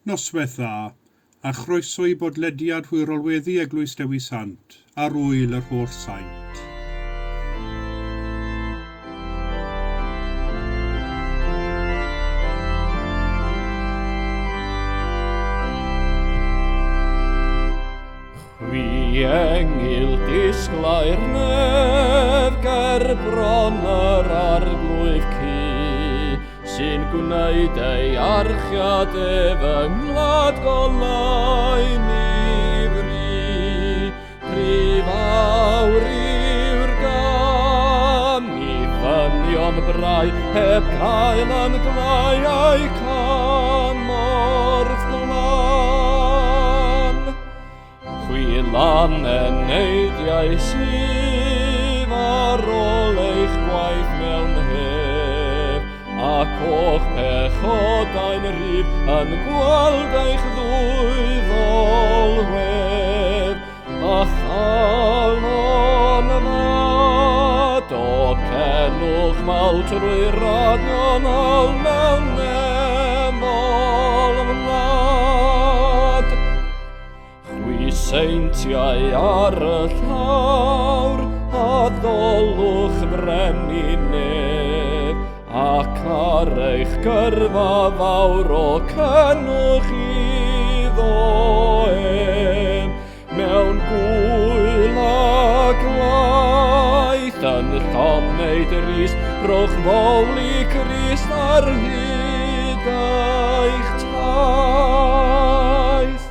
Noswaith dda, a chroeso i bodlediad Hwyrol Weddi Eglwys Dewi Sant ar Ŵyl yr Holl Saint. Chwi engyl disglair nef ger bron yr arglwydd cu, sy'n gwneud ei archiad ef yng ngwlad goleuni fri. Rhy fawr yw'r gam i ddynion brau heb gael yn glau eu cymorth glân. Chwi lan eneidiau sydd ar ôl eich gwaith mewn hef, ac o'ch pechodau'n rhydd yn gweld eich ddwyddol wedd, a chalon fad o cenwch mawl trwy radio'n ôl mewn nefol wlad. Chwi seintiau ar y llawr, a ddolwch frenin nef, ac ar eich gyrfa fawr o cenwch iddo ef, mewn gwyl a gwaith yn llon neu drist, rhowch fowl i Grist ar hyd eich taith.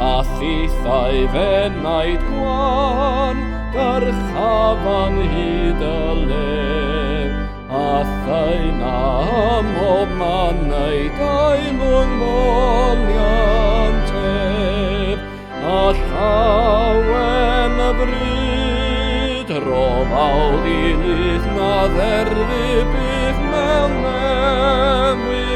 A thithau fenaid gwan, dyrchafan hyd y lef, a thyna ym mhob man ei dailwng moliant ef, a llawen y bryd, ro fawr i lith na dderfu byth mewn newid.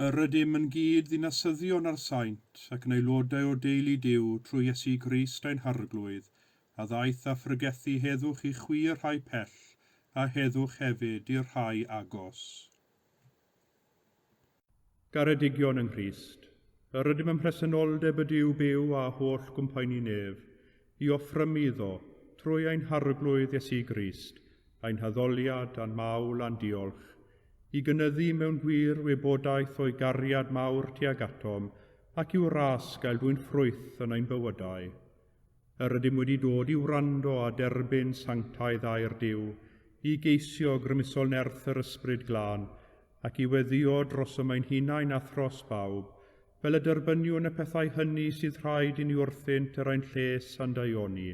Yr ydym yn gyd ddinasyddion â'r saint ac yn aelodau o deulu Duw trwy Iesu Grist ein Harglwydd, a ddaeth a phregethu heddwch i chwi y rhai pell, a heddwch hefyd i'r rhai agos. Garedigion yng Nghrist, yr ydym ym mhresenoldeb y Duw byw a holl gwmpaenu nef, i offrymu iddo, trwy ein Harglwydd Iesu Grist, ein haddoliad a'n mawl a'n diolch, i gynyddu mewn gwir wybodaeth o'i gariad mawr tuag atom ac i'w ras gael dwyn ffrwyth yn ein bywydau. Yr ydym wedi dod i wrando a derbyn sanctaidd air Duw, i geisio grymusol nerth yr Ysbryd Glân, ac i weddïo drosom ein hunain a thros bawb, fel y derbyniwn y pethau hynny sydd rhaid i ni wrthynt er ein lles a'n daioni.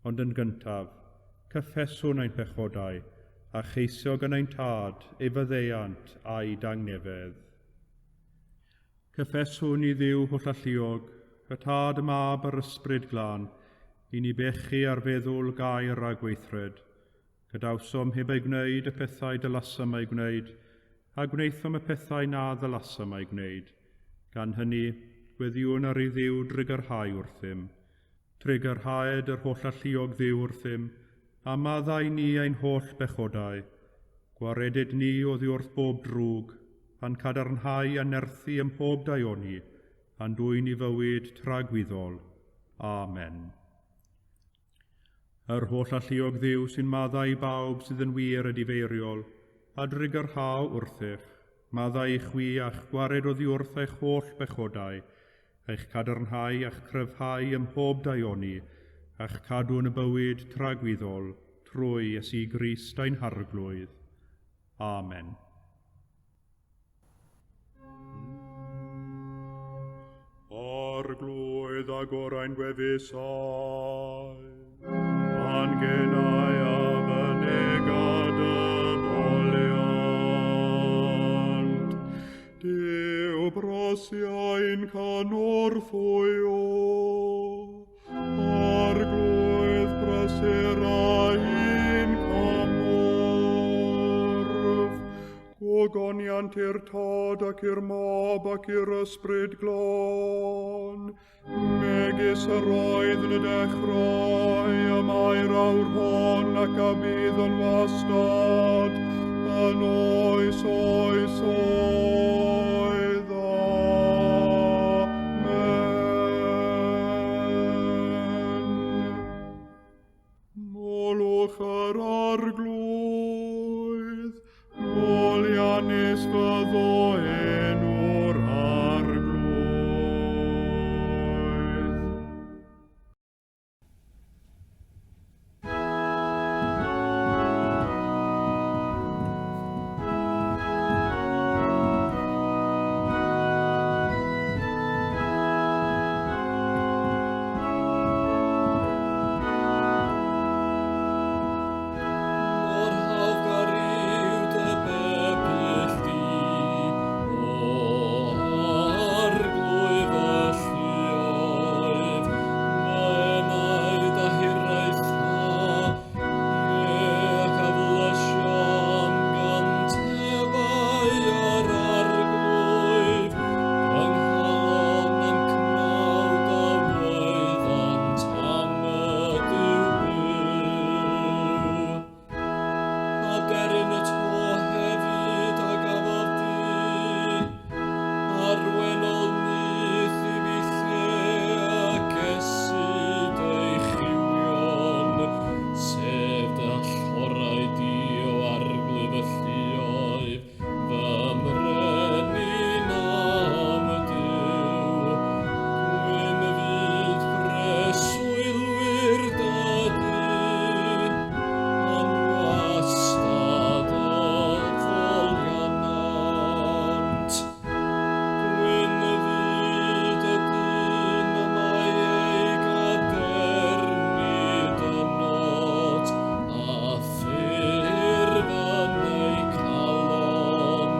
Ond yn gyntaf, cyffeswn ein pechodau, a cheisio gan ein Tad ei faddeuant a'i dangnefedd. Cyffeswn i Dduw hollalluog, y Tad, y Mab a'r Ysbryd Glân, i ni bechu ar feddwl, gair a gweithred. Gadawsom heb ei gwneud y pethau dylasom eu gwneud, a gwnaethom y pethau na ddylasom eu gwneud. Gan hynny, gweddïwn ar i Dduw drugarhau wrthym. Trugarhaed yr Hollalluog Dduw wrthym, a maddau ni ein holl bechodau. Gwareded ni oddi wrth bob drwg, a'n cadarnhau a nerthu ym mhob daioni, a'n dwyn i fywyd tragwyddol. Amen. Yr Hollalluog Dduw sy'n maddau i bawb sydd yn wir edifeiriol, a drugarhau wrthych, maddau i chwi a'ch gwared oddi wrth eich holl bechodau, eich cadarnhau a'ch cryfhau ym mhob daioni, a'ch cadw yn y bywyd tragwyddol, trwy Iesu Grist ein Harglwydd. Amen. Arglwydd agor ein gwefusau, a'n genau a fynega dy foliant. Duw brosiau'n cynorthwyo, Arglwydd prysur ein cymorth. Gogoniant i'r Tad ac i'r Mab ac i'r Ysbryd Glân, megis yr oedd yn y dechrau, y mae'r awr hon ac a bydd yn wastad, yn oes oes oedd. Amen. Molwch yr Arglwydd, moliannus fyddo enw'r Arglwydd. Mor hawddgar yw dy bebyll di, o Arglwydd y lluoedd. Fy enaid a hiraetha, ie, ac a flysio am gyntefau yr Arglwydd. Fy nghalon a'm cnawd a waeddant am y Duw byw. Aderyn y to hefyd a gafodd di, arwenol nyth i fi lle a gesid ei chywion, sef dy allorau di o Arglwydd y lluoedd, fy mrenin a'm Duw. Gwyn fydd preswylwyr dy dŷ, yn wastad y foliannant. Gwyn fydd y dyn y mae ei gadernid ynot, a ffurf yn ei calon.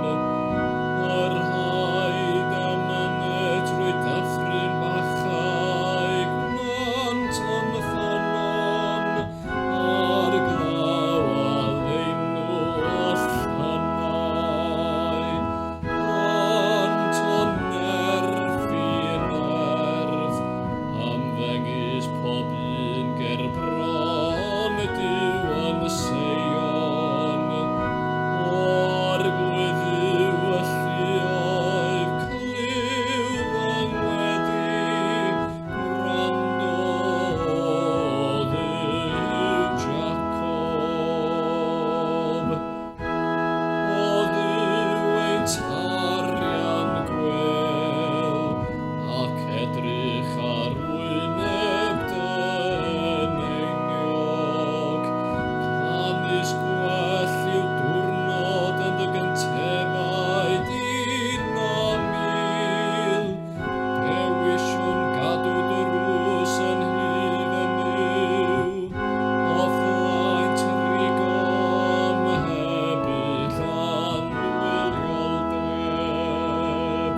Yr rhai amynedd trwy dyffryn bachau gwnant yn ffynnon, a'r glaw a leinw y llynau. Ânt o nerth i nerth, ymddengys pob un ger bron Duw yn Seion. O Arglwydd Dduw y lluoedd, clyw fy ngweddi, gwrando, o Dduw Jacob. O Dduw ein tarian gwel, ac edrych ar wyneb dy eneiniog. Canys gwell yw diwrnod yn dy gyntefau di na 1000. Dewiswn gadw dy drws yn hyf yn Nuw, o flaen trigo ym mhebyll anwylioldeb.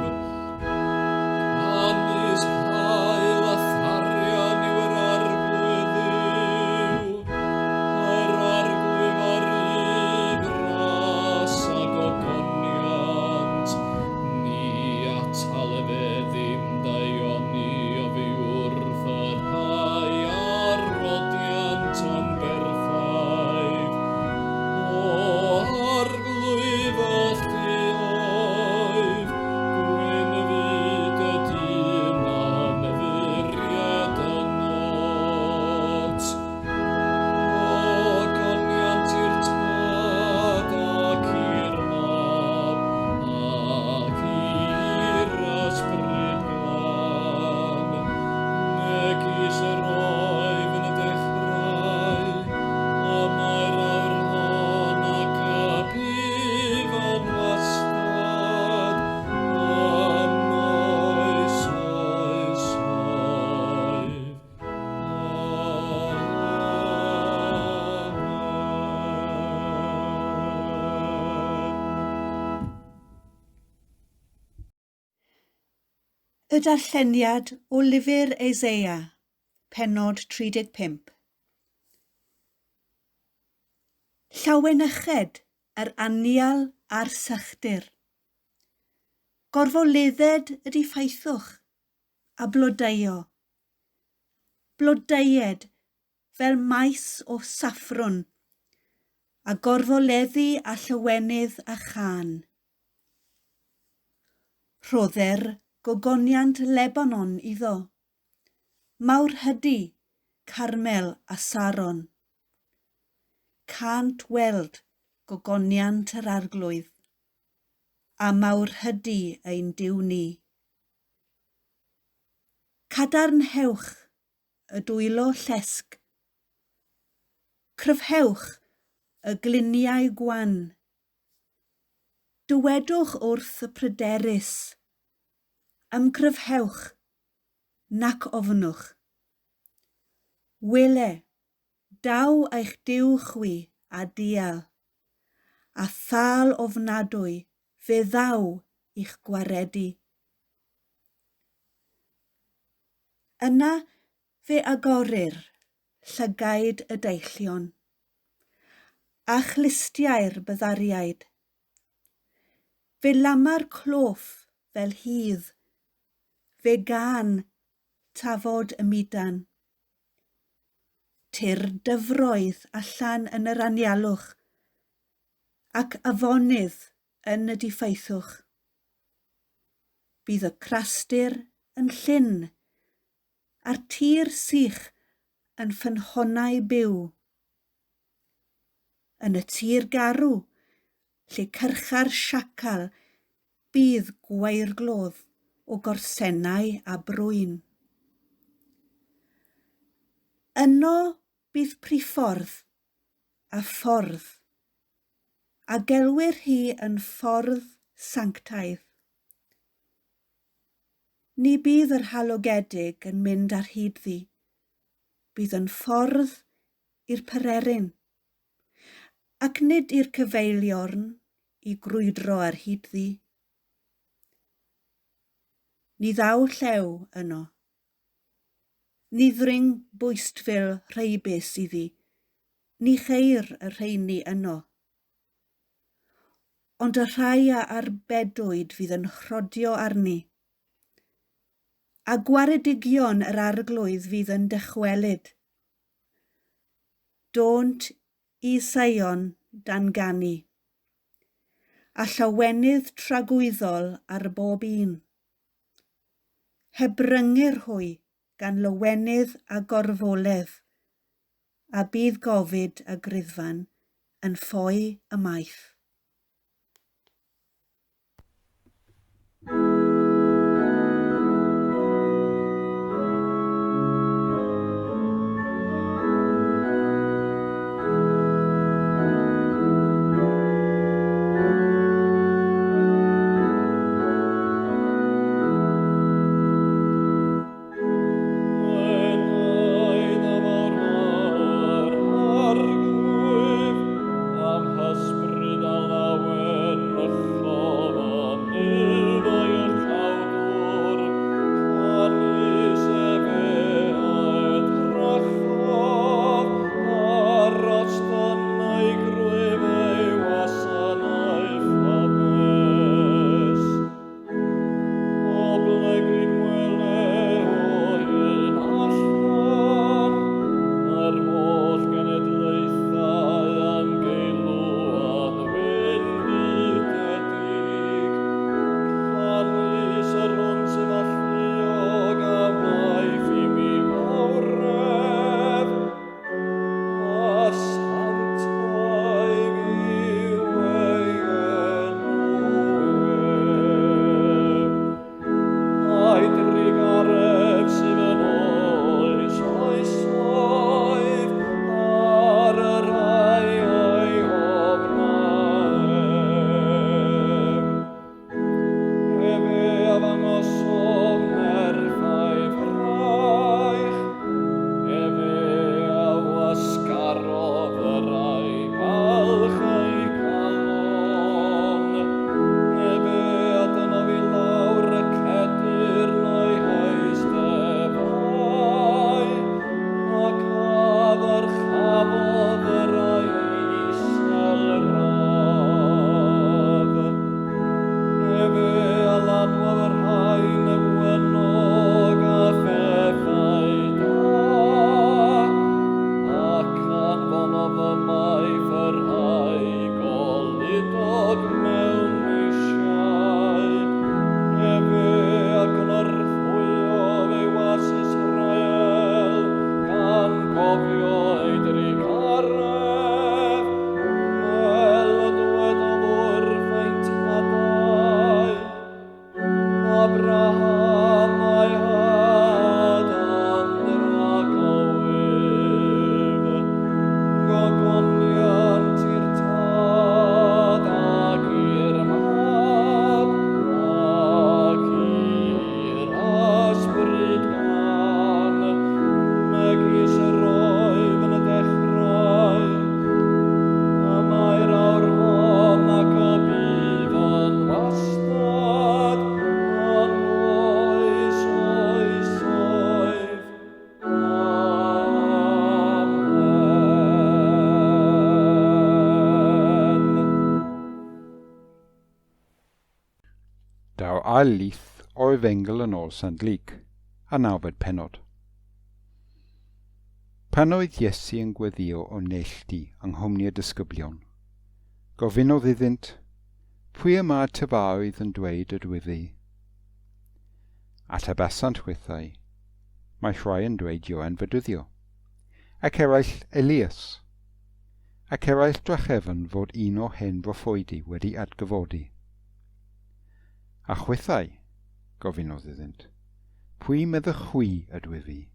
Canys haul a tharian yw yr Arglwydd Dduw, yr Arglwydd a rydd ras a gogoniant. Ni atal efe ddim daioni oddi wrth y rhai a rodiant yn berffaith. O Arglwydd y lluoedd, gwyn fydd y dyn a ymddiried ynot. Gogoniant i'r Tad ac i'r Mab ac i'r Ysbryd Glân, megis yr oedd yn y dechrau, y mae'r awr hon ac y bydd yn wastad, yn oes oesoedd. Amen. Y darlleniad o lyfr Eseia, pennod 35. Llawenyched yr anial a'r sychdir. Gorfoledded ydy ffaethwch a blodeuo. Blodeued fel maes o saffrwn, a gorfoleddu a llawenydd a chân. Rhodder gogoniant Lebanon iddo, mawrhydi Carmel a Saron. Cânt weld gogoniant yr Arglwydd, a mawrhydi ein Duw ni. Cadarnhewch y dwylo llesg. Cryfhewch y gliniau gwan. Dywedwch wrth y pryderus, Ymgryfhewch, nac ofnwch. Wele, daw eich Duw chwi a dial, a thâl ofnadwy fe ddaw i'ch gwaredu. Yna fe agorir llygaid y deillion, a chlustiau'r byddariaid. Fe lama'r cloff fel hydd, fe gân tafod y mudan. Tir dyfroedd allan yn yr anialwch, ac afonydd yn y diffaethwch. Bydd y crastir yn llyn, a'r tir sych yn ffynhonnau byw. Yn y tir garw, lle cyrcha'r siacal, bydd gwaerglodd o gorsennau a brwyn. Yno bydd priffordd a ffordd, a gelwir hi yn ffordd sanctaidd. Ni bydd yr halogedig yn mynd ar hyd-ddi, bydd yn ffordd i'r pererin, ac nid i'r cyfeiliorn i grwydro ar hyd-ddi. Ni ddaw llew yno. Ni ddring bwystfil rheibus iddi, ni cheir y rheini yno. Ond y rhai a arbedwyd fydd yn rhodio arni, a gwaredigion yr Arglwydd fydd yn dychwelyd. Dônt i Seion dan ganu, a llawenydd tragwyddol ar bob un. Hebryngir hwy gan lawenydd a gorfoledd, a bydd gofid a griddfan yn ffoi ymaith. Caiff y rhai goludog mewn eisiau, efe a gynorthwyodd ei was Israel, gan gofio ei drugaredd, fel y dywedodd wrth ein tadau, Abraham a'i had am dragywydd. Gogoniant i'r Tad ac i'r Mab ac i'r Ysbryd Glân, megis yr oedd yn y dechrau, y mae'r awr hon ac y bydd yn wastad, yn oes oesoedd. Amen. Daw'r ail lith o'r Efengyl yn ôl Sant Luc, a nawfed pennod. Pan oedd Iesu yn gweddïo o neilltu yng nghwmni y disgyblion, gofynnodd iddynt, "Pwy y mae tyfaoedd yn dweud ydw i fi?" Atebasant hwythau, "Mae rhai yn dweud Ioan Fedyddio, ac eraill Elias, ac eraill drachefn fod un o hen broffwydi wedi atgyfodi." A chwithau, gofynnodd iddynt, "Pwy meddych chwi ydw i fi?"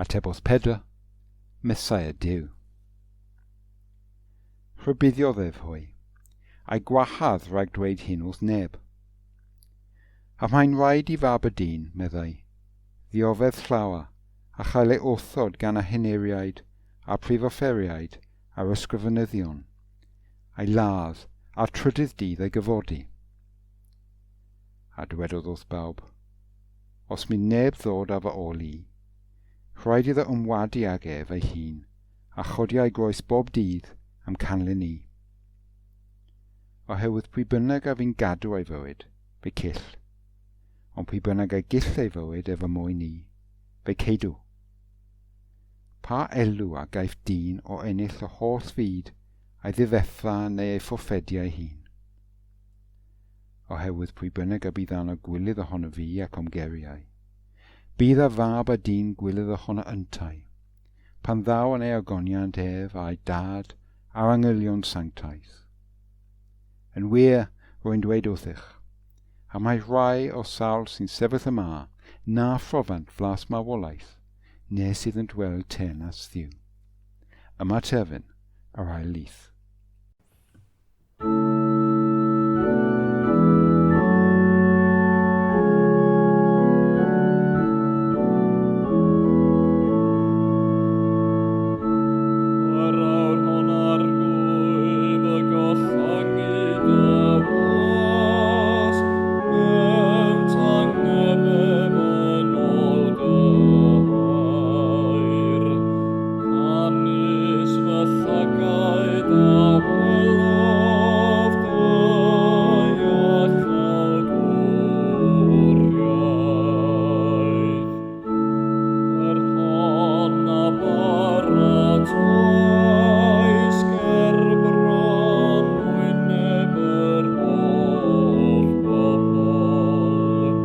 Atebodd Pedr, "Mesaia Duw." Rhybuddiodd ef hwy, a'i gwahardd rhag dweud hyn wrth neb. A mae'n rhaid i fab y dyn, meddai, ddioddef llawer, a chael ei wrthod gan y henuriaid a'r prifofferiaid a'r ysgrifenyddion, a'i ladd, a'r trydydd dydd ei gyfodi. A dywedodd wrth bawb, "Os myn neb ddod ar fy ôl i, rhaid iddo ymwadu ag ef ei hun, a chodi ei groes bob dydd am canlyn i. Oherwydd pwy bynnag a fi'n gadw ei fywyd, fe cyll, ond pwy bynnag a gyll ei fywyd efo mwyn i, fe ceidw. Pa elw a gaiff dyn o ennill y holl fyd a'i ddifetha neu ei fforffedu ei hun? Oherwydd pwy bynnag a bydd arno gwilydd ohono fi ac o'm geriau, bydd a fab a dyn gwilydd ohono yntau, pan ddaw yn ei ogoniant ef a'i dad a'r angylion sanctaidd. Yn wir, rwy'n dweud wrthych, a mae rhai o'r sawl sy'n sefyll yma na phrofant flas marwolaeth, nes iddynt weld teyrnas Dduw. Yma terfyn yr ail lith. Yr awr hon Arglwydd y gollyngi dy was, mewn tangnefedd yn ôl dy air. Canys fy llygaid a welodd dy iachawdwriaeth. Yr hon a baratoes ger bron wyneb yr holl bobl,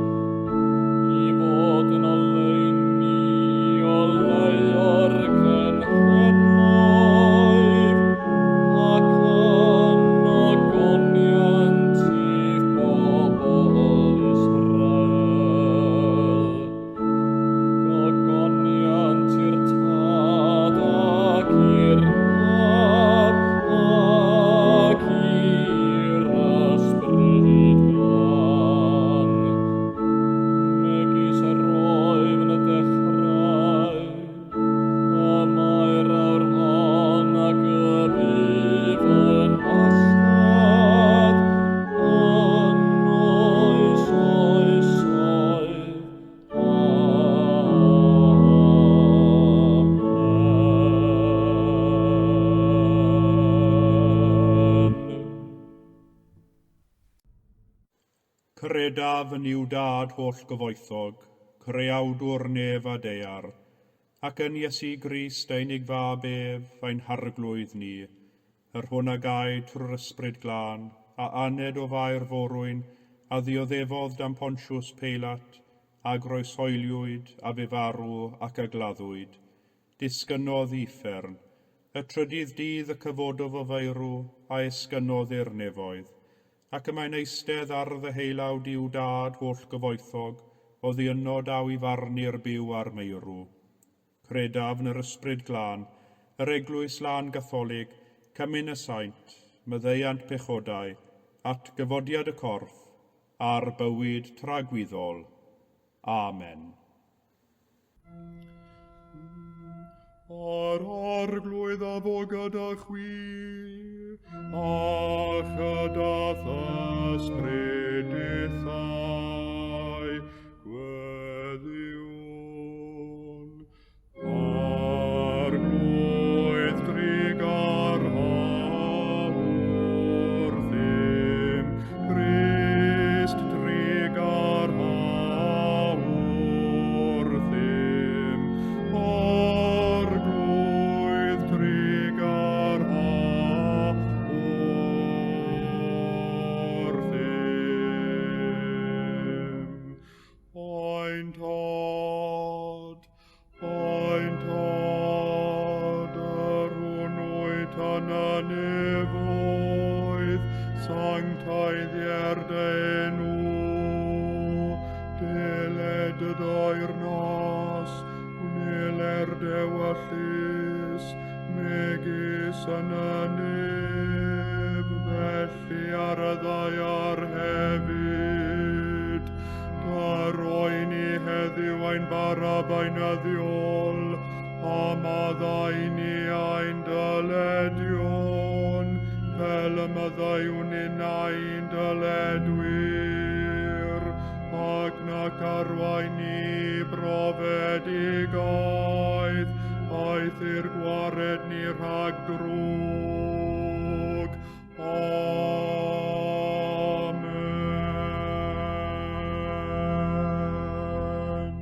i fod yn oleuni oleuo'r cenhedloedd, ac yn ogoniant i'th bobl Israel. Gogoniant i'r Tad ac i'r Mab ac i'r Ysbryd Glân, megis yr oedd yn y dechrau, y mae'r awr hon ac y bydd yn wastad, yn oes oesoedd. Amen. Credaf yn Nuw Dad holl gyfoethog, creawdwr nef a daear, ac yn Iesu Grist ein unig fab ef, ein harglwydd ni, yr hwn a gaed trwy'r ysbryd glân, a aned o Fair forwyn, a ddioddefodd dan Pontius Peilat, a groeshoeliwyd, a bu farw ac a gladdwyd. Disgynnodd i uffern. Y trydydd dydd y cyfododd o feirw, a esgynnodd i'r nefoedd. Ac y mae'n eistedd ar ddeheulaw Duw Dad holl-gyfoethog, oddi yno daw i farnu'r byw a'r meirw. Credaf yn yr Ysbryd Glân, yr Eglwys Lân Gatholig, Cymun y Saint, maddeuant pechodau, atgyfodiad y corff, a'r bywyd tragwyddol. Amen. A'r Arglwydd a fo gyda chwi, a chyda ysbryd dithau, gweddïwn. Arglwydd drugarha wrthym, Crist drugarha wrthym, Arglwydd trugarha wrthym. Ein Tad, ein Tad, yr hwn wyt yn y nefoedd, sancteiddier dy enw, deled dy deyrnas, gwneler dy ewyllys, megis yn y nef, felly ar y ddaear hefyd. Dyro i ni heddiw ein bara beunyddiol, a maddau i ni ein dyledion, fel y maddeuwn ninnau i'n dyledwyr, ac nac arwain ni i brofedigaeth, eithr gwared ni rhag drwg. Amen.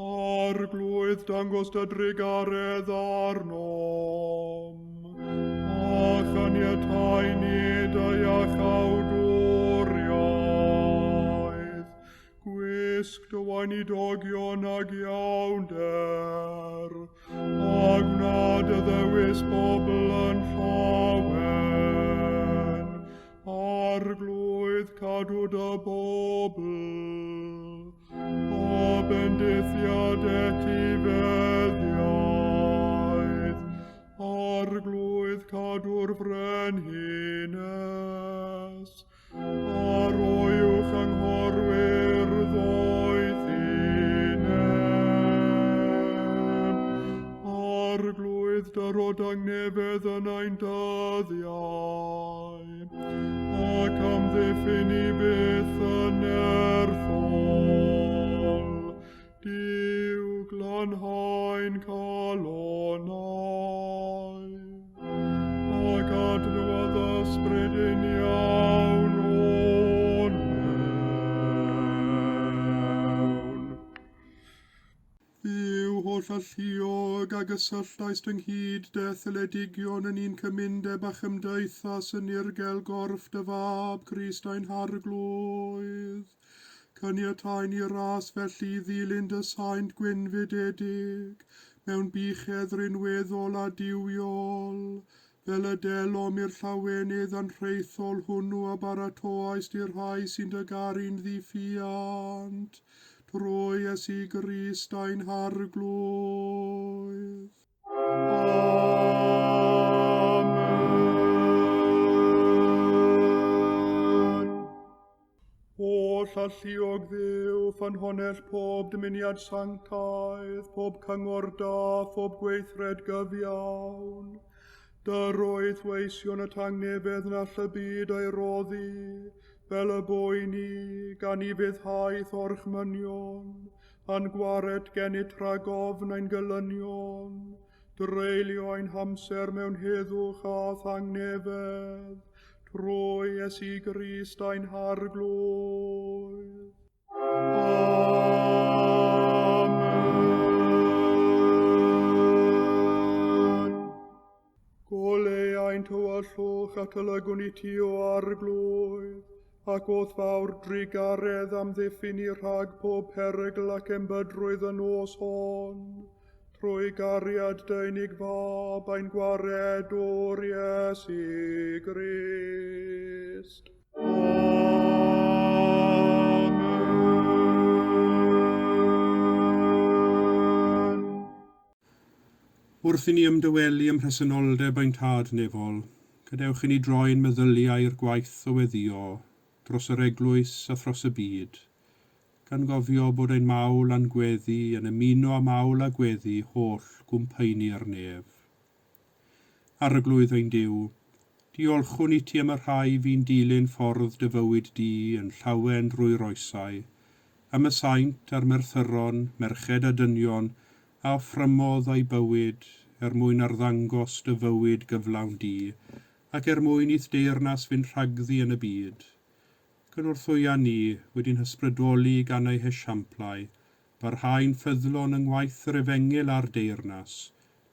Arglwydd, dangos dy drugaredd arnom, a chaniatau ni dy iachawdwriaeth. Gwisg dy weinidogion ag iawnder, a gwna dy ddewis bobl yn llawen. Arglwydd, cadw dy bobl, a bendithiad etifeddiaeth. Arglwydd, cadw'r frenhines, a rhoi uwch anghorwyr ddoethineb. Arglwydd, dyro dangnefedd yn ein dyddiau, ac amddiffyn ni byth yn nerthol. Duw, glanhau'n calonnau, ac adnewyddu ysbryd uniawn o'n mewn. Dduw holl alluog, a gysylltaist ynghyd dy etholedigion yn un cymundeb a chymdeithas yn nirgel gorff dy fab, Crist ein Harglwydd. Caniatau ni ras felly ddilyn dy saint gwynfydedig, mewn buchedd rinweddol a duwiol, fel y delom i'r llawenydd anrhaethol hwnnw a baratoaist i'r rhai sy'n dy garu'n ddiffuant, trwy Iesu Grist ein Harglwydd. Amen. Holl alluog Dduw, ffynhonnell pob dymuniad sanctaidd, pob cyngor da, phob gweithred gyfiawn. Dyroedd weision y tangnefedd na all y byd ei roddi, fel y bo i ni, gan i fuddhaeth orchmynion, a'n gwared gennyt rhag ofn ein gelynion, dreulio ein hamser mewn heddwch a thangnefedd, trwy Iesu Grist ein Harglwydd. Amen. Goleuai'n tywyllwch at y lygwn i ti o arglwydd, ac o'th fawr drugaredd amddiffyn ni rhag pob perygl ac embydrwydd y nos hon, trwy gariad dy unig fab ein gwaredwr Iesu Grist. Amen. Wrth i ni ymdawelu ym mhresenoldeb ein Tad Nefol, gadewch i ni droi'n meddyliau i'r gwaith o weddïo dros yr eglwys a thros y byd, gan gofio bod ein mawl a'n gweddi yn ymuno â mawl a gweddi holl gwmpeini'r nef. Arglwydd ein Duw, diolchwn i ti am y rhai fu'n dilyn ffordd dy fywyd di yn llawen drwy'r oesau, am y saint a'r merthyron, merched a dynion, a offrymodd eu bywyd er mwyn arddangos dy fywyd gyflawn di, ac er mwyn i'th deyrnas fynd rhagddi yn y byd. Cynorthwya ni, wedi'n hysbrydoli gan eu hesiamplau, barhau'n ffyddlon yng ngwaith yr efengyl a'r deyrnas,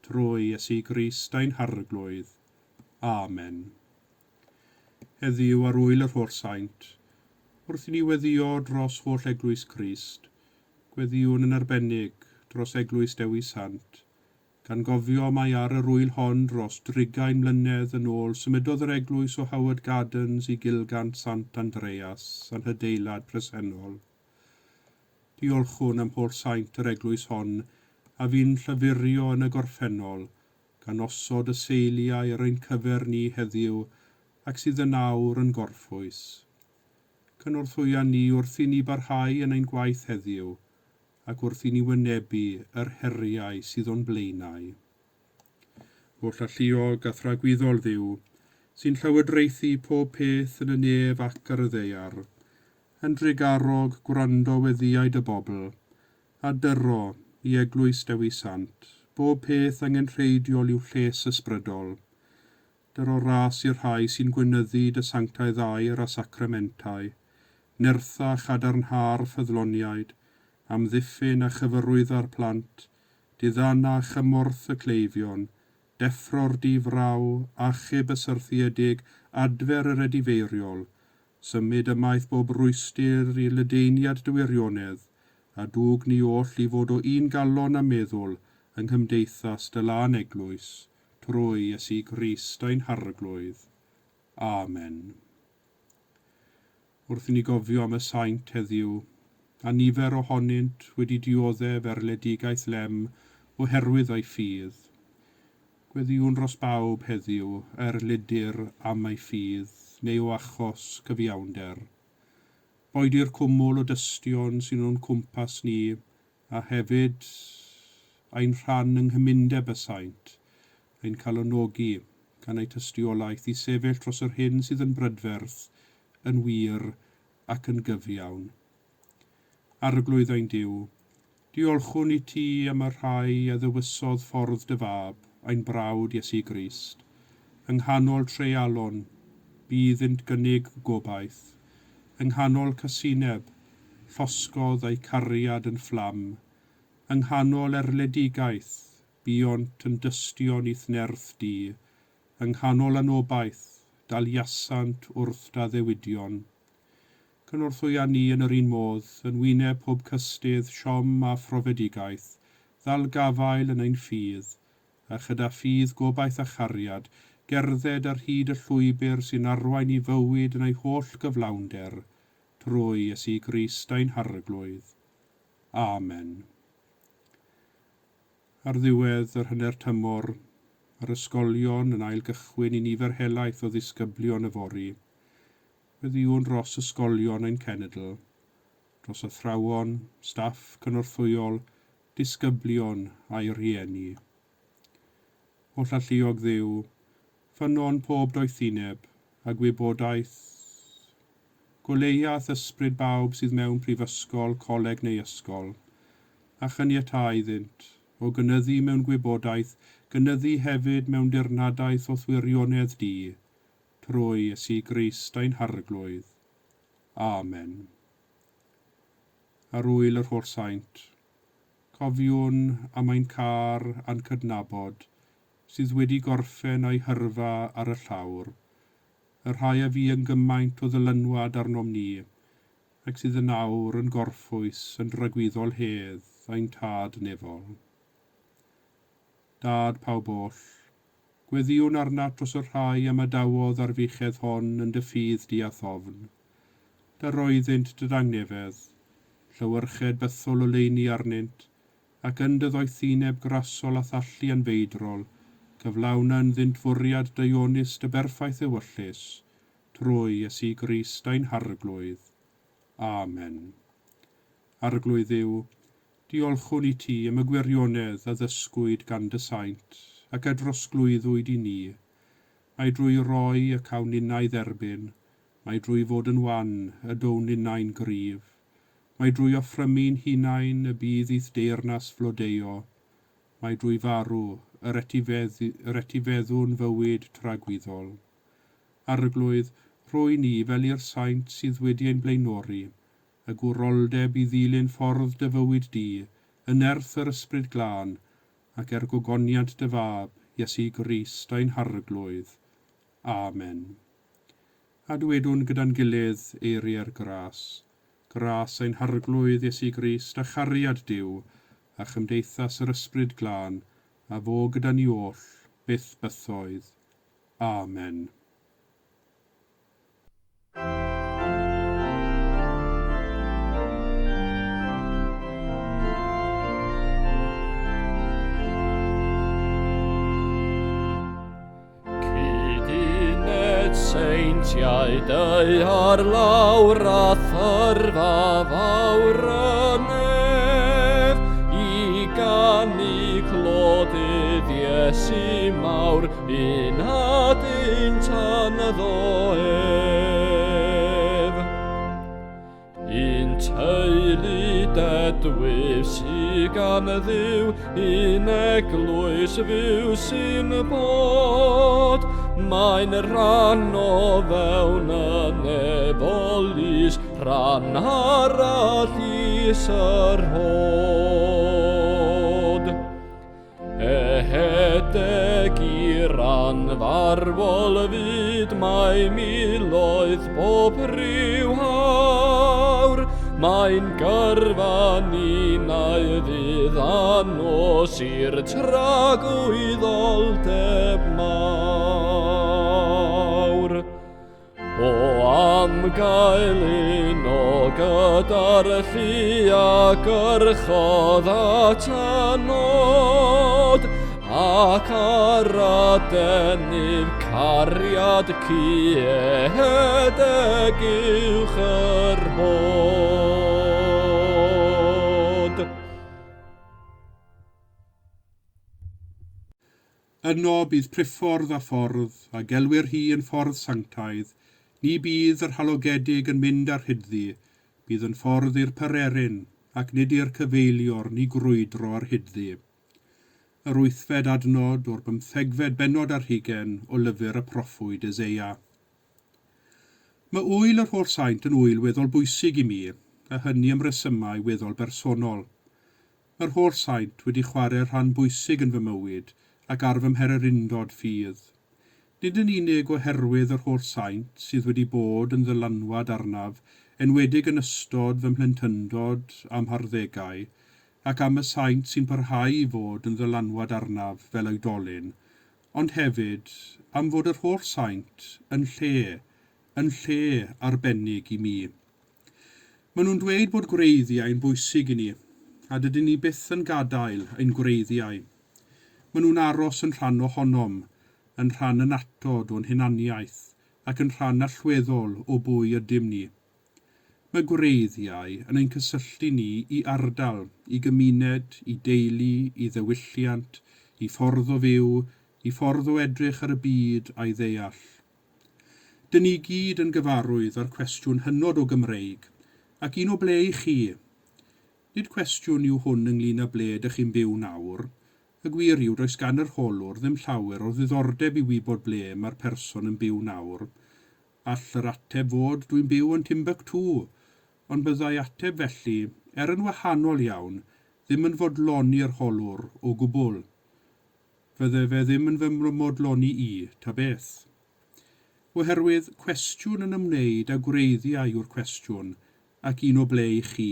trwy Iesu Grist ein Harglwydd. Amen. Heddiw ar Ŵyl yr Holl Saint, wrth i ni weddïo dros holl Eglwys Crist, gweddïwn yn arbennig dros Eglwys Dewi Sant, gan gofio mai ar yr ŵyl hon dros drigain mlynedd yn ôl symudodd yr eglwys o Howard Gardens i Gilgant Sant Andreas a'n hadeilad presennol. Diolchwn am holl saint yr eglwys hon a fu'n llafurio yn y gorffennol, gan osod y seiliau ar ein cyfer ni heddiw ac sydd yn awr yn gorffwys. Cynorthwya ni wrth i ni barhau yn ein gwaith heddiw ac wrth i ni wynebu yr heriau sydd o'n blaenau. Holl alluog a thragwyddol Dduw, sy'n llywodraethu pob peth yn y nef ac ar y ddaear, yn drugarog gwrando weddïau dy bobl, a dyro i Eglwys Dewi Sant bob peth angenrheidiol i'w lles ysbrydol. Dyro ras i'r rhai sy'n gweinyddu dy sanctaidd air a sacramentau, nertha chadarnha'r ffyddloniaid, amddiffyn a chyfarwydda'r plant, diddana chymorth y cleifion, deffro'r di-fraw, achub y syrthiedig, adfer yr edifeiriol, symud ymaith bob rwystr i ledaeniad dy wirionedd, a dwg ni oll i fod o un galon a meddwl yng nghymdeithas dy lân eglwys, trwy Iesu Grist ein Harglwydd. Amen. Wrth i ni gofio am y saint heddiw, a nifer ohonynt wedi dioddef erledigaeth lem oherwydd eu ffydd, gweddïwn dros bawb heddiw a erlidir am eu ffydd neu o achos cyfiawnder. Boed i'r cwmwl o dystion sy'n o'n cwmpas ni, a hefyd ein rhan yng nghymundeb y saint, ein calonogi gan eu tystiolaeth i sefyll dros yr hyn sydd yn brydferth, yn wir ac yn gyfiawn. Arglwydd ein Duw, diolchwn i ti am y rhai a ddewisodd ffordd dy fab, ein brawd Iesu Grist. Yng nghanol treialon, bu iddynt gynnig gobaith. Yng nghanol casineb, llosgodd eu cariad yn fflam. Yng nghanol erledigaeth, buont yn dystion i'th nerth di. Yng nghanol anobaith, daliasant wrth d'addewidio'n. Cynorthwya ni yn yr un modd, yn wyneb pob cystudd, siom a phrofedigaeth, ddal gafael yn ein ffydd, a chyda ffydd, gobaith a chariad, gerdded ar hyd y llwybr sy'n arwain i fywyd yn ei holl gyflawnder, trwy Iesu Grist ein Harglwydd. Amen. Ar ddiwedd yr hanner tymor, mae'r ysgolion yn ailgychwyn i nifer helaeth o ddisgyblion yfory. Gweddïwn dros ysgolion ein cenedl, dros athrawon, staff cynorthwyol, disgyblion a'u rhieni. Holl alluog Dduw, ffynnon pob doethineb a gwybodaeth, goleuath ysbryd bawb sydd mewn prifysgol, coleg neu ysgol, a chaniatâ iddynt, o gynyddu mewn gwybodaeth, gynyddu hefyd mewn dirnadaeth o'th wirionedd di, trwy Iesu Grist ein Harglwydd. Amen. Ar ŵyl yr Holl Saint, cofiwn am ein câr a'n cydnabod sydd wedi gorffen eu hyrfa ar y llawr, y rhai a fu yn gymaint o ddylanwad arnom ni, ac sydd yn awr yn gorffwys yn dragwyddol hedd ein Tad nefol. Dad pawb oll, gweddïwn arnat dros y rhai am adawodd ar fuchedd hon yn dy ffydd di a thofn. Daroeddynt dy dangnefedd, llewyrched bythol oleuni arnynt, ac yn dy ddoethineb grasol a thallu anfeidrol, cyflawna ynddynt fwriad daionus dy berffaith ewyllys, trwy Iesu Grist ein Harglwydd. Amen. Arglwydd Dduw, diolchwn i ti am y gwirionedd a ddysgwyd gan dy saint, ac a drosglwyddwyd i ni. Mai drwy roi y cawn ninnau dderbyn, mai drwy fod yn wan y down ninnau'n gryf, mai drwy offrymu'n hunain y bydd i'th deyrnas flodeuo, mai drwy farw yr etifedd, yr etifeddwn fywyd tragwyddol. Arglwydd, rhoi ni fel i'r saint sydd wedi ein blaenori, y gwroldeb i ddilyn ffordd dy fywyd di, yn nerth yr Ysbryd Glân, ac er gogoniant dy Fab, Iesu Grist ein Harglwydd. Amen. A dwedwn gyda'n gilydd eiriau'r gras. Gras ein Harglwydd Iesu Grist a chariad Duw, a chymdeithas yr Ysbryd Glân, a fo gyda ni oll, byth bythoedd. Amen. Cyduned seintiau dau ar lawr a thyrfa fawr y nef i ganu clodydd Iesu mawr un adyn tan ddo ef. Un teulu dedwyf sy gan Dduw, un eglwys fyw sy'n bod. Mae'n rhan o fewn y nefolus, rhan arall is yr hod. Ehedeg i ran farwol fyd mae miloedd bob rhyw awr. Mae'n gyrfa ninnau ddydd a nos i'r tragwyddoldeb mawr. O am gael uno gyda'r llu a gyrchodd at y nod, ac ar adenydd cariad cuedeg uwch yr hod. Yno bydd priffordd a ffordd, a gelwir hi yn ffordd sanctaidd, ni bydd yr halogedig yn mynd ar hyddi, bydd yn ffordd i'r pererin, ac nid i'r cyfeilior ni grwydro ar hyddi. Yr wythfed adnod o'r bymthegfed bennod ar hugain o lyfr y proffwyd Eseia. Mae ŵyl yr Holl Saint yn ŵyl weddol bwysig i mi, a hynny am resymau weddol bersonol. Mae'r Holl Saint wedi chwarae rhan bwysig yn fy mywyd ac ar fy mhererindod ffydd. Nid yn unig oherwydd yr Holl Saint sydd wedi bod yn ddylanwad arnaf, enwedig yn ystod fy mhlentyndod a'm harddegau, ac am y saint sy'n parhau i fod yn ddylanwad arnaf fel oedolyn, ond hefyd am fod yr Holl Saint yn lle arbennig i mi. Maen nhw'n dweud bod gwreiddiau'n bwysig i ni, a dydyn ni byth yn gadael ein gwreiddiau. Maen nhw'n aros yn rhan ohonom, yn rhan annatod o'n hunaniaeth, ac yn rhan allweddol o bwy ydym ni. Mae gwreiddiau yn ein cysylltu ni i ardal, i gymuned, i deulu, i ddiwylliant, i ffordd o fyw, i ffordd o edrych ar y byd a'i ddeall. Dyn ni gyd yn gyfarwydd â'r cwestiwn hynod o Gymreig, ac un o ble i chi? Nid cwestiwn yw hwn ynglyn â ble ydych chi'n byw nawr. Y gwir yw does gan yr holwr ddim llawer o ddiddordeb i wybod ble mae'r person yn byw nawr. All yr ateb fod dwi'n byw yn Timbuktu, ond byddai ateb felly, er yn wahanol iawn, ddim yn fodloni'r holwr o gwbl. Fydde fe ddim yn fy modloni i, ta beth. Oherwydd cwestiwn yn ymwneud â gwreiddiau yw'r cwestiwn, ac un o ble i chi.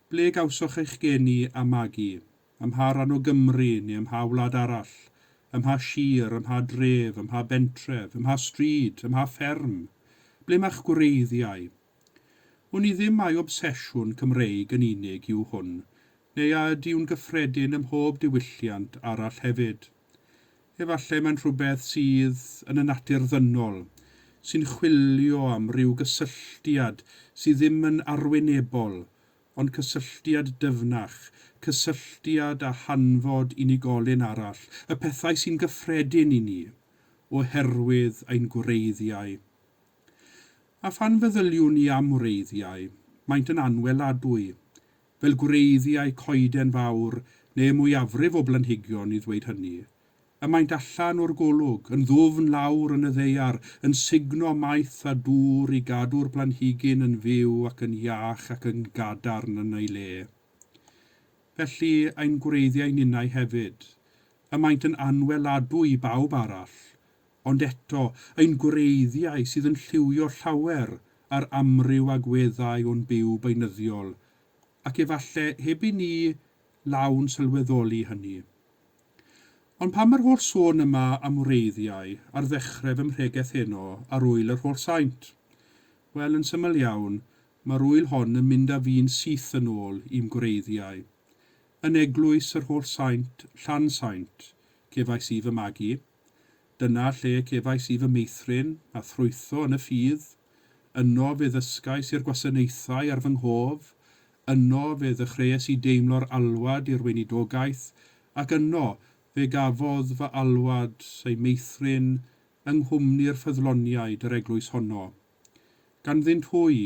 Ble gawsoch eich geni a magu? Ym mha ran o Gymru neu ym mha wlad arall? Ym mha sir, ym mha dref, ym mha bentref, ym mha stryd, ym mha fferm? Ble mae'ch gwreiddiau? Wn i ddim mai obsesiwn Cymreig yn unig yw hwn, neu a ydyw'n gyffredin ym mhob diwylliant arall hefyd. Efallai mae'n rhywbeth sydd yn y natur ddynol, sy'n chwilio am ryw gysylltiad sydd ddim yn arwynebol, ond cysylltiad dyfnach, cysylltiad â hanfod unigolyn arall, y pethau sy'n gyffredin i ni, oherwydd ein gwreiddiau. A phan feddyliwn ni am wreiddiau, maent yn anweladwy, fel gwreiddiau coeden fawr neu y mwyafrif o blanhigion i ddweud hynny. Y maent allan o'r golwg, yn ddwfn lawr yn y ddaear, yn sugno maeth a dŵr i gadw'r planhigyn yn fyw ac yn iach ac yn gadarn yn ei le. Felly, ein gwreiddiau ninnau hefyd. Y maent yn anweladwy i bawb arall, ond eto, ein gwreiddiau sydd yn lliwio llawer ar amryw agweddau o'n byw beunyddiol, ac efalle heb i ni lawn sylweddoli hynny. Ond pam yr holl sôn yma am wreiddiau ar ddechrau fy mhregeth heno ar Ŵyl yr Holl Saint? Wel, yn syml iawn, mae'r ŵyl hon yn mynd â fi'n syth yn ôl i'm gwreiddiau. Yn Eglwys yr Holl Saint, Llan-saint, cefais i fy magu. Dyna lle cefais i fy meithrin a thrwytho yn y ffydd. Yno fe ddysgais i'r gwasanaethau ar fy nghof. Yno fe ddechreuais i deimlo'r alwad i'r weinidogaeth, ac yno fe gafodd fy alwad ei meithrin yng nghwmni'r ffyddloniaid yr eglwys honno. Ganddynt hwy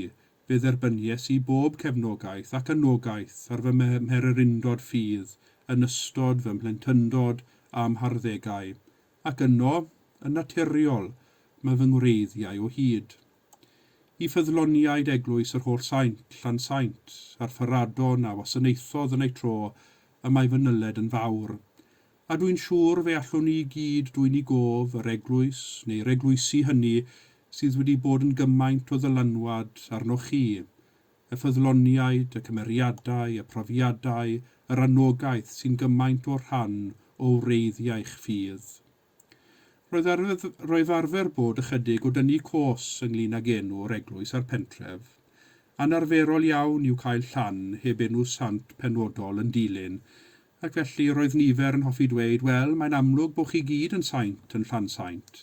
fe dderbynies i bob cefnogaeth ac anogaeth ar fy mhererindod ffydd yn ystod fy mhlentyndod a'm harddegau, ac yno, yn naturiol, mae fy ngwreiddiau o hyd. I ffyddloniaid Eglwys yr Holl Saint, Llansaint, a'r Ffaradon a wasanaethodd yn eu tro, y mae fy nyled yn fawr. A dw i'n siŵr fe allwn ni i gyd dwyn i gof yr eglwys neu'r eglwysi hynny sydd wedi bod yn gymaint o ddylanwad arnoch chi, y ffyddloniaid, y cymeriadau, y profiadau, yr anogaeth sy'n gymaint o rhan o wreiddiau'ch ffydd. Roedd arfer, roedd arfer bod ychydig o dynnu cos ynglŷn ag enw'r eglwys a'r pentref. Anarferol iawn yw cael llan heb enw sant penodol yn dilyn, ac felly roedd nifer yn hoffi dweud, wel, mae'n amlwg bod chi gyd yn saint yn Llansaint.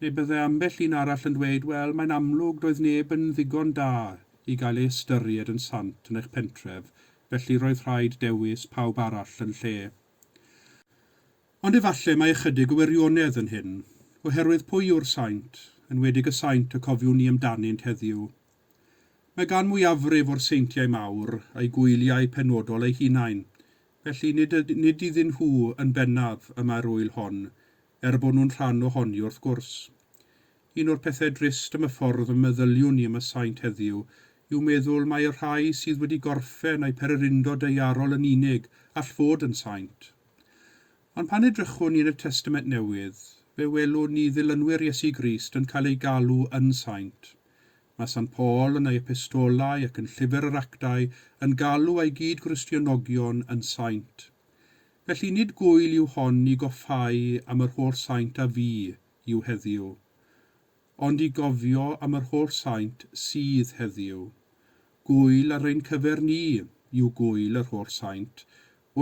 Neu bydde ambell un arall yn dweud, wel, mae'n amlwg doedd neb yn ddigon da i gael ei ystyried yn sant yn eich pentref, felly roedd rhaid dewis pawb arall yn lle. Ond efallai mae ychydig o wirionedd yn hyn, oherwydd pwy yw'r saint, enwedig y saint y cofiwn ni amdanynt heddiw? Mae gan mwyafrif o'r seintiau mawr eu gwyliau penodol eu hunain, felly nid, nid iddyn nhw yn bennaf y mae'r ŵyl hon, er bod nhw'n rhan ohoni wrth gwrs. Un o'r pethau drist am y ffordd y meddyliwn ni am y saint heddiw yw meddwl mai y rhai sydd wedi gorffen eu pererindod daearol yn unig all fod yn saint. Ond pan edrychwn ni yn y Testament Newydd, fe welwn ni ddilynwyr Iesu Grist yn cael eu galw yn saint. Mae Sant Paul yn ei epistolau ac yn Llyfr yr Actau yn galw ei gyd-Gristionogion yn saint. Felly nid gŵyl yw hon i goffáu am yr holl saint a fu yw heddiw, ond i gofio am yr holl saint sydd heddiw. Gŵyl ar ein cyfer ni yw gŵyl yr holl saint,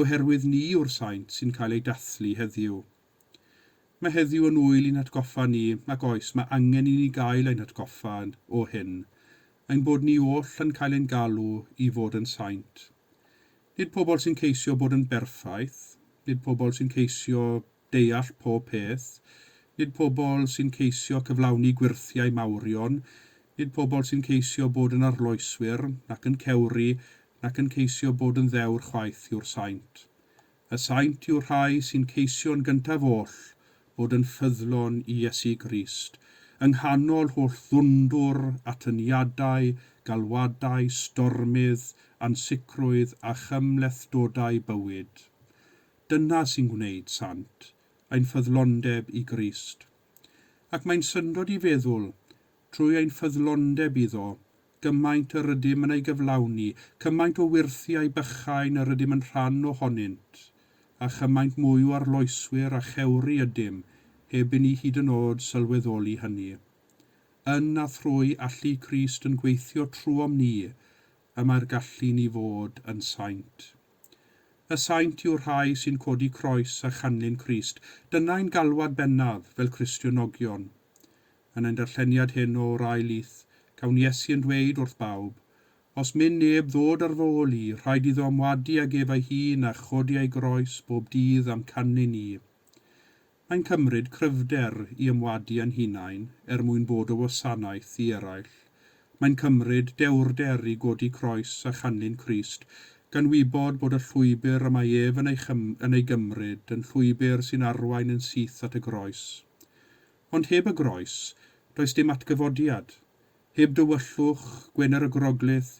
oherwydd ni yw'r saint sy'n cael eu dathlu heddiw. Mae heddiw yn ŵyl i'n hatgoffa ni, ac oes, mae angen i ni gael ein hatgoffa o hyn, ein bod ni oll yn cael ein galw i fod yn saint. Nid pobl sy'n ceisio bod yn berffaith, nid pobl sy'n ceisio deall pob peth, nid pobl sy'n ceisio cyflawni gwyrthiau mawrion, nid pobl sy'n ceisio bod yn arloeswyr, nac yn cewri, nac yn ceisio bod yn ddewr chwaith yw'r saint. Y saint yw'r rhai sy'n ceisio'n gyntaf oll bod yn ffyddlon i Iesu Grist, yng nghanol holl ddwndwr, atyniadau, galwadau, stormydd, ansicrwydd a chymhlethdodau bywyd. Dyna sy'n gwneud sant, ein ffyddlondeb i Grist. Ac mae'n syndod i feddwl, trwy ein ffyddlondeb iddo, gymaint yr ydym yn ei gyflawni, cymaint o wyrthiau bychain yr ydym yn rhan ohonynt, a chymaint mwy o arloeswyr a chewri ydym, heb i ni hyd yn oed sylweddoli hynny. Yn a thrwy allu Crist yn gweithio trwom ni, y mae'r gallu ni fod yn saint. Y saint yw'r rhai sy'n codi croes a chanlyn Crist. Dyna'n galwad bennaf fel Cristionogion. Yn ein darlleniad hyn o'r ail lith, cawn Iesu yn dweud wrth bawb, Os myn neb ddod ar fy ôl i, rhaid iddo ymwadu ag ef ei hun a chodi ei groes bob dydd a'm canlyn i. Mae'n cymryd cryfder i ymwadu â'n hunain er mwyn bod o wasanaeth i eraill. Mae'n cymryd dewrder i godi croes a chanlyn Crist, gan wybod bod y llwybr y mae ef yn ei, yn ei gymryd yn llwybr sy'n arwain yn syth at y groes. Ond heb y groes, does dim atgyfodiad. Heb dywyllwch, Gwener y Groglith,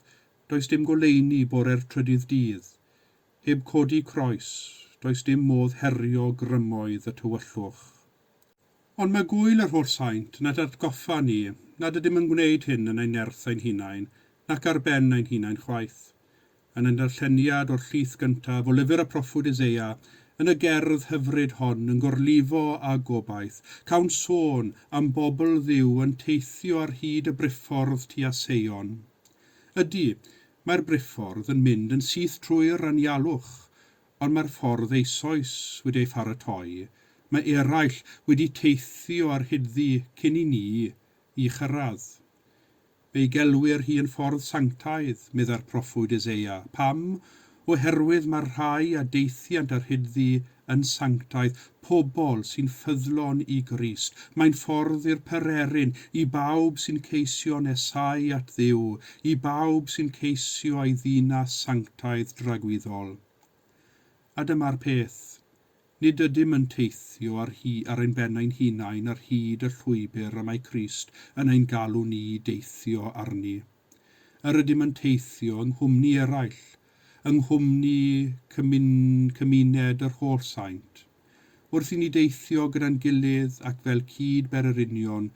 does dim goleuni bore'r trydydd dydd. Heb codi croes, does dim modd herio grymoedd y tywyllwch. Ond mae gŵyl yr Holl Saint yn atgoffa ni nad ydym yn gwneud hyn yn ein nerth ein hunain, nac ar ben ein hunain chwaith. Yn ein darlleniad o'r llith gyntaf o lyfr y proffwyd Eseia, yn y gerdd hyfryd hon yn gorlifo â gobaith, cawn sôn am bobl Dduw yn teithio ar hyd y briffordd tua Seion. Ydy, mae'r briffordd yn mynd yn syth trwy'r anialwch, ond mae'r ffordd eisoes wedi ei pharatoi. Mae eraill wedi teithio ar hyd-ddi cyn i ni i chyrraedd. Fe'i gelwir hi yn ffordd sanctaidd, meddai'r proffwyd Eseia. Pam? Oherwydd mae'r rhai a deithiant ar hyd-ddi yn sanctaidd, pobl sy'n ffyddlon i Grist. Mae'n ffordd i'r pererin, i bawb sy'n ceisio nesau at Dduw, i bawb sy'n ceisio ei ddinas sanctaidd dragwyddol. A dyma'r peth, nid ydym yn teithio ar, hi, ar ein ben ein hunain ar hyd y llwybr y mae Crist yn ein galw ni i deithio arni. Yr ydym yn teithio yng nghwmni eraill, yng nghwmni cymun, cymuned yr holl saint. Wrth i ni deithio gyda'n gilydd ac fel cyd bererinion,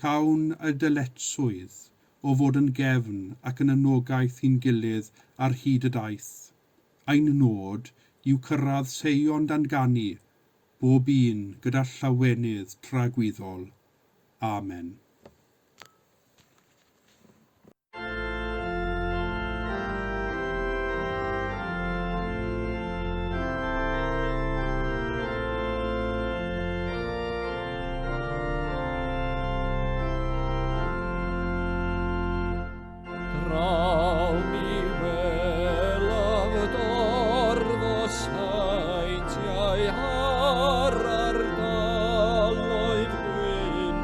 cawn y dyletswydd o fod yn gefn ac yn anogaeth i'n gilydd ar hyd y daith. Ein nod yw cyrraedd Seion dan ganu, bob un gyda llawenydd tragwyddol. Amen. Draw mi welaf dorf o seintiau ar ardaloedd gwyn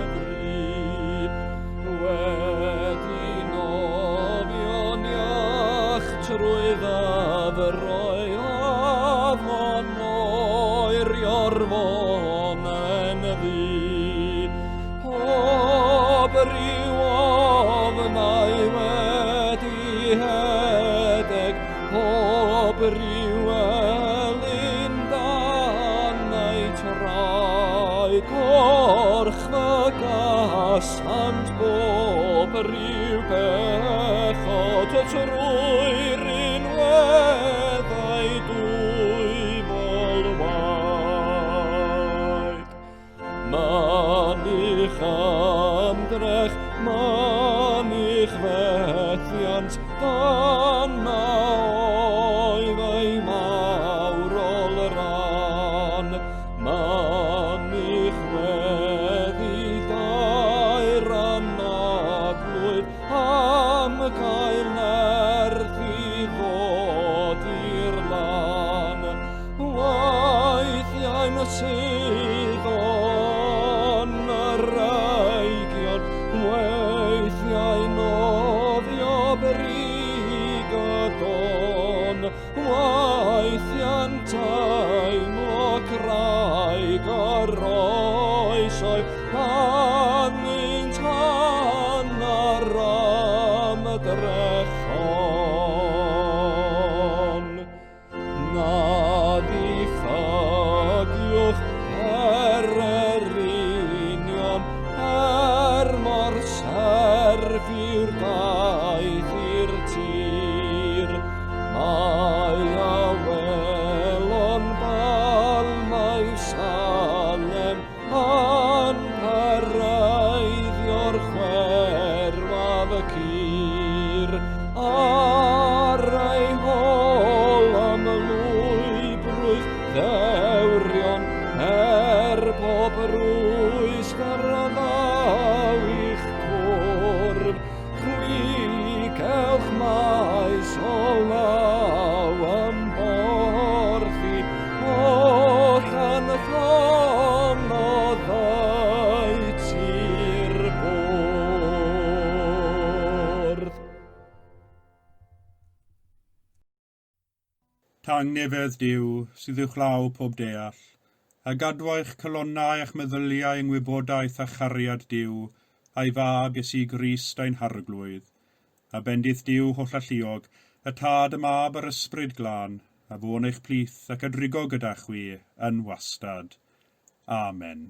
y fri. Wedi nofio'n iach trwy ddyfroedd afon oer i orfonen ddu. Pob rhyw ofnau wedi hedeg, pob rhyw elyn dan ei traed, gorchfygasant bob rhyw bechod trwy rinweddau dwyfol waed. Mynych ymdrech, mynych fethiant, dyna oedd ei mawrol ran. Mynych weddi dair anadlwydd am gael nerth i ddod i'r lan. Weithiau'n sydd o'n yr eigion, weithiau nofio brig y don, weithiau'n teimlo craig yr oesoedd, gan un tan ar ymdrechon. Na Rwystr a ddaw i'ch cwrdd, chwi cewch maes o law ymborthi, oll yn llon o ddeutu'r bwrdd. Tangnefedd Duw, sydd uwchlaw pob deall, a gadwa eich calonnau a'ch meddyliau yng ngwybodaeth a chariad Duw, a'i Fab Iesu Grist ein Harglwydd. A bendith Duw hollalluog, y Tad, y Mab a'r Ysbryd Glân, a fo'n eich plith ac a drigo gyda chwi yn wastad. Amen.